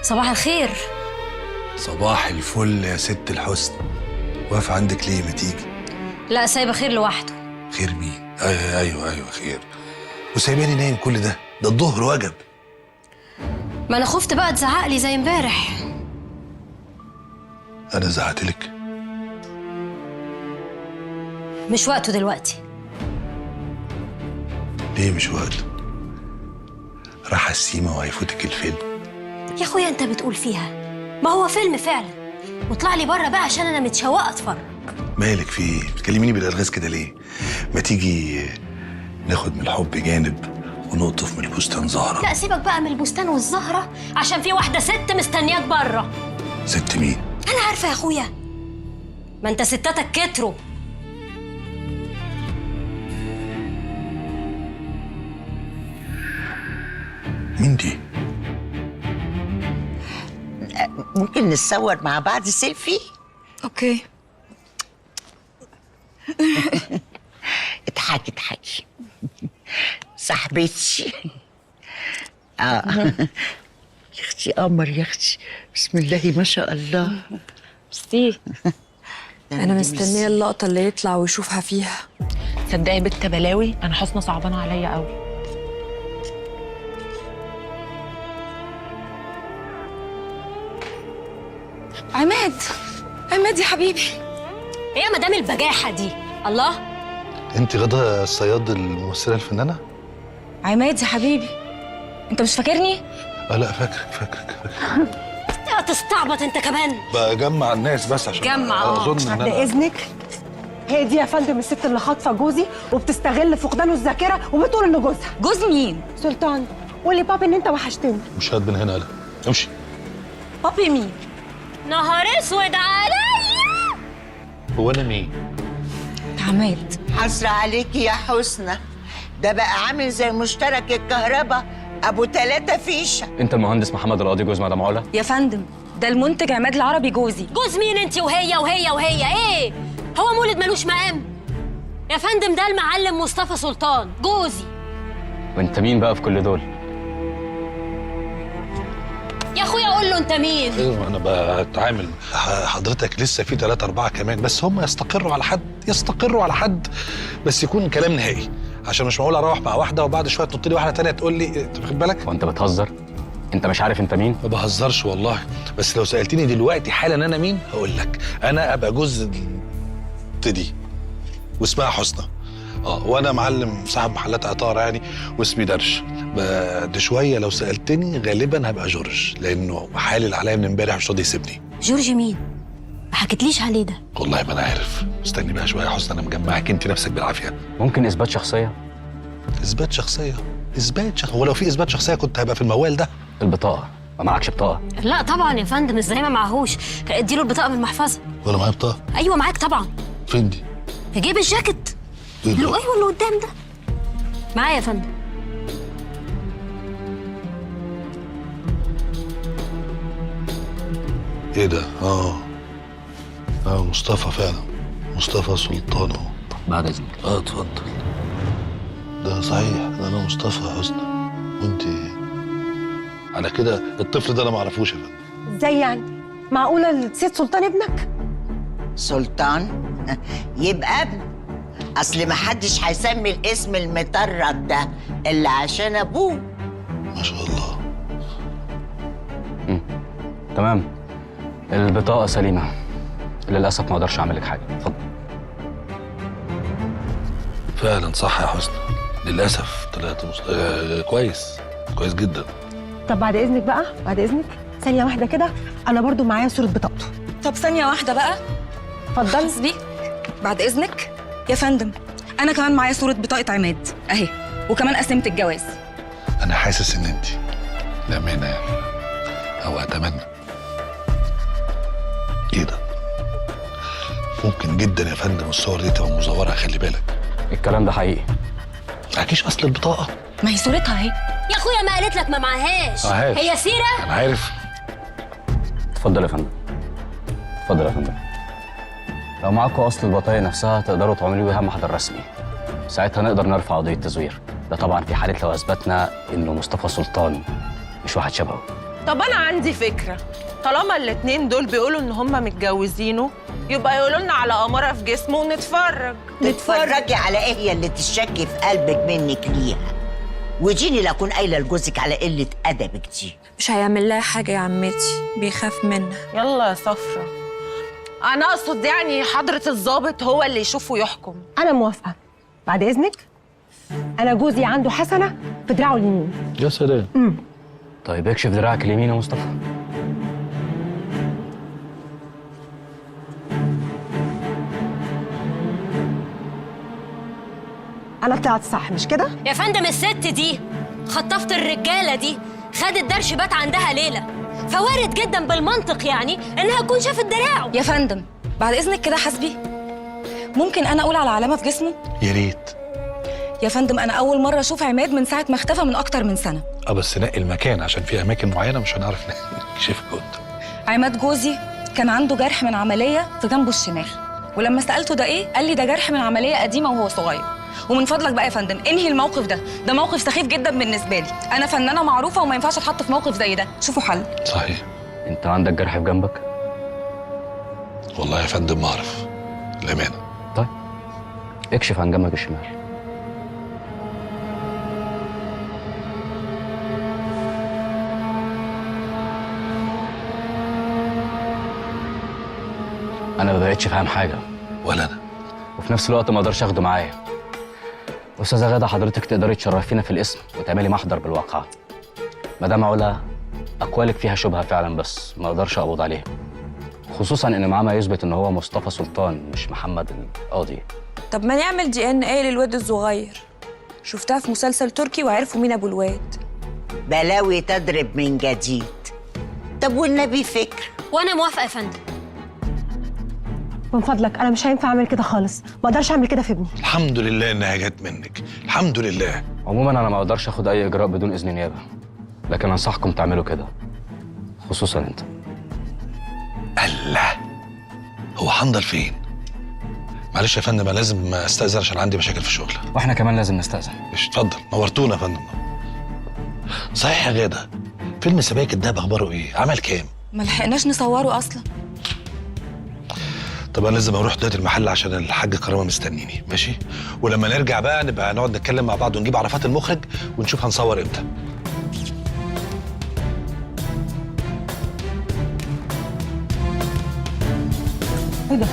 صباح الخير. صباح الفل يا ست الحسن. واقف عندك ليه؟ ما تيجي. لا سايبه خير لوحده. خير مين؟ ايوه ايوه خير. وسايباني نايم كل ده؟ ده الظهر وجب. ما انا خفت بقى تزعق لي زي امبارح. انا زعقت لك؟ مش وقته دلوقتي. ليه مش وقته؟ راح السيما وهيفوتك الفيلم. يا اخويا انت بتقول فيها، ما هو فيلم فعلا. واطلع لي بره بقى عشان انا متشوقة اتفرج. مالك في ايه؟ بتكلميني بالالغاز كده ليه؟ ما تيجي ناخد من الحب جانب ونقطف من البستان زهره. لا سيبك بقى من البستان والزهرة، عشان في واحدة ست مستنياك بره. ست مين؟ انا عارفه يا اخويا، ما انت ستاتك كتروا. مين دي؟ ممكن نتصور مع بعض selfie؟ okay. اضحكي اضحكي صاحبتي. يا اختي قمر يا اختي، بسم الله ما شاء الله. ميرسي. انا مستنيه اللقطة اللي يطلع ويشوفها فيها. تصدقي بنت بلاوي، انا حسنه صعبانه عليا قوي. عماد، عماد يا حبيبي. ايه يا مدام البجاحة دي؟ الله، انت غدا الصياد الممثلة الفنانة؟ عماد يا حبيبي، انت مش فاكرني؟ لا فاكرك فاكرك فاكرك. تستعبط انت كمان. بجمع الناس بس عشان جمع. اظن ان بعد اذنك، هي دي يا فندم الست اللي خاطفه جوزي وبتستغل فقدانه الذاكرة وبتقول انه جوزها. جوز مين؟ سلطان. قولي بابي ان انت وحشتني. مش هات من هنا. لا امشي. بابي مين؟ نهار اسود عليا. هو انا مين؟ عماد. حسرة عليكي يا حسنى، ده بقى عامل زي مشترك الكهرباء ابو 3 فيشه. انت المهندس محمد القاضي جوز مدام علا؟ يا فندم ده المنتج عماد العربي جوزي. جوز مين انت وهي وهي وهي؟ ايه هو مولد ملوش مقام؟ يا فندم ده المعلم مصطفى سلطان جوزي. وانت مين بقى في كل دول؟ يا اخويا قول له انت مين. ايوه انا بتعامل. حضرتك لسه في 3 4 كمان، بس هم يستقروا على حد، يستقروا على حد بس يكون كلام نهائي، عشان مش معقول اروح مع واحدة وبعد شوية تنط لي واحدة ثانية تقول لي انت واخد بالك؟ وانت بتهزر؟ انت مش عارف انت مين؟ ما بهزرش والله، بس لو سالتني دلوقتي حالا انا مين هقول لك انا ابقى جوز دي واسمها حسنى. وانا معلم صاحب محلات عطاره يعني، واسمي درش. بعد شوية لو سالتني غالبا هبقى جورج، لانه حالل عليا من امبارح مش راضي يسيبني. جورج مين؟ ما حكيتليش عليه ده. والله ما انا عارف. استني بقى شوية يا حسنى، انا مجمعك انت نفسك بالعافية. ممكن اثبات شخصية؟ اثبات شخصية؟ اثبات شخصية؟ هو لو في اثبات شخصية كنت هبقى في الموال ده. البطاقة، ما معكش بطاقة؟ لا طبعا يا فندم، ازاي ما معهوش؟ اديله البطاقة من المحفظة. ولا معايا بطاقة؟ ايوه معاك طبعا. فين دي؟ في جيب الجاكيت. ايوه اللي قدام ده. معايا يا فندم. ايه ده؟ مصطفى فعلا، مصطفى سلطان اهو. بعد اذنك. اتفضل. ده صحيح، ده انا مصطفى حسني، وانت على كده الطفل ده انا ما اعرفوش يا فندم. ازاي يعني؟ معقولة السيد سلطان ابنك؟ سلطان يبقى ابن، اصل ما حدش هيسمي الاسم المطرد ده الا عشان ابوه. ما شاء الله. تمام، البطاقة سليمة. للاسف ما اقدرش اعمل لك حاجة. اتفضل. فعلا صح يا حسني، للاسف طلعت كويس، كويس جدا. طب بعد اذنك بقى، بعد اذنك ثانية واحدة كده، انا برضو معايا صوره بطاقته. طب ثانية واحدة بقى. اتفضل. بعد اذنك يا فندم، انا كمان معايا صوره بطاقة عماد اهي، وكمان قسيمه الجواز. انا حاسس ان انت الامانة يعني، او اتمنى. ايه ده؟ ممكن جدا يا فندم الصور دي تبقى مزوره، خلي بالك. الكلام ده حقيقي. معكيش اصل البطاقة؟ ما هي صورتها اهي. يا اخويا ما قالت لك ما معهاش. هي سيره؟ انا عارف. اتفضل يا فندم. اتفضل يا فندم. لو معاكم اصل البطاقة نفسها تقدروا تعملوا بيها محضر رسمي. ساعتها نقدر نرفع قضية تزوير. ده طبعا في حاله لو اثبتنا انه مصطفى سلطان مش واحد شبهه. طب انا عندي فكرة، طالما الاتنين دول بيقولوا ان هما متجوزينه يبقى يقولوا لنا على قمره في جسمه ونتفرج. تتفرجي على ايه هي اللي تشكي في قلبك منك ليها؟ وجيني لا اكون قايله لجوزك على قلة ادبك دي. مش هيعمل لها حاجة يا عمتي، بيخاف منها. يلا يا صفرة، انا اقصد يعني حضره الضابط هو اللي يشوف ويحكم. انا موافقة. بعد اذنك، انا جوزي عنده حسنه في دراعه اليمين. يا سلام. طيب اكشف دراعك اليمين يا مصطفى. انا طلعت صح مش كده؟ يا فندم الست دي خطفت الرجالة دي، خدت درش بات عندها ليلة، فوارد جدا بالمنطق يعني انها تكون شافت دراعه. يا فندم بعد اذنك كده حسبي، ممكن انا اقول على علامة في جسمه؟ يا ريت. يا فندم انا اول مرة اشوف عماد من ساعة ما اختفى من اكتر من سنة. بس نقي المكان عشان في اماكن معينة مش هنعرف نكشفها قدام. عماد جوزي كان عنده جرح من عملية في جنبه الشمال، ولما سالته ده ايه قال لي ده جرح من عملية قديمة وهو صغير. ومن فضلك بقى يا فندم انهي الموقف ده، ده موقف سخيف جدا بالنسبة لي، انا فنانة معروفة وما ينفعش اتحط في موقف زي ده، شوفوا حل. صحيح. انت عندك جرح في جنبك؟ والله يا فندم ما اعرف الامانة. طيب اكشف عن جنبك الشمال. انا ما بقتش فاهم حاجة. ولا انا. وفي نفس الوقت ما اقدرش اخده معايا. استاذه غاده حضرتك تقدري تشرفينا في الاسم وتعملي محضر بالواقعه. مدام علا اقوالك فيها شبهه فعلا، بس ما اقدرش اقبض عليه، خصوصا ان معاه ما يثبت ان هو مصطفى سلطان مش محمد القاضي. طب ما نعمل DNA للواد الصغير، شفتها في مسلسل تركي وعرفوا مين ابو الواد. بلاوي تضرب من جديد. طب والنبي فكر. وانا موافقة يا فندم. من فضلك انا مش هينفع اعمل كده خالص، ما اقدرش اعمل كده في ابني. الحمد لله انها جت منك، الحمد لله. عموما انا ما اقدرش اخد اي اجراء بدون اذن نيابة، لكن انصحكم تعملوا كده، خصوصا انت. الله، هو حنظل فين؟ معلش يا فندم انا لازم استاذن عشان عندي مشاكل في الشغل. واحنا كمان لازم نستاذن. ماشي اتفضل، نورتونا يا فندم. صحيح يا غاده، فيلم سبايك الدهب اخباره ايه؟ عمل كام؟ ما لحقناش نصوره اصلا. طب انا لازم اروح دلوقتي المحل عشان الحاج كرامة مستنيني، ماشي؟ ولما نرجع بقى نبقى نقعد نتكلم مع بعض ونجيب عرفات المخرج ونشوف هنصور امتى. ايه ده؟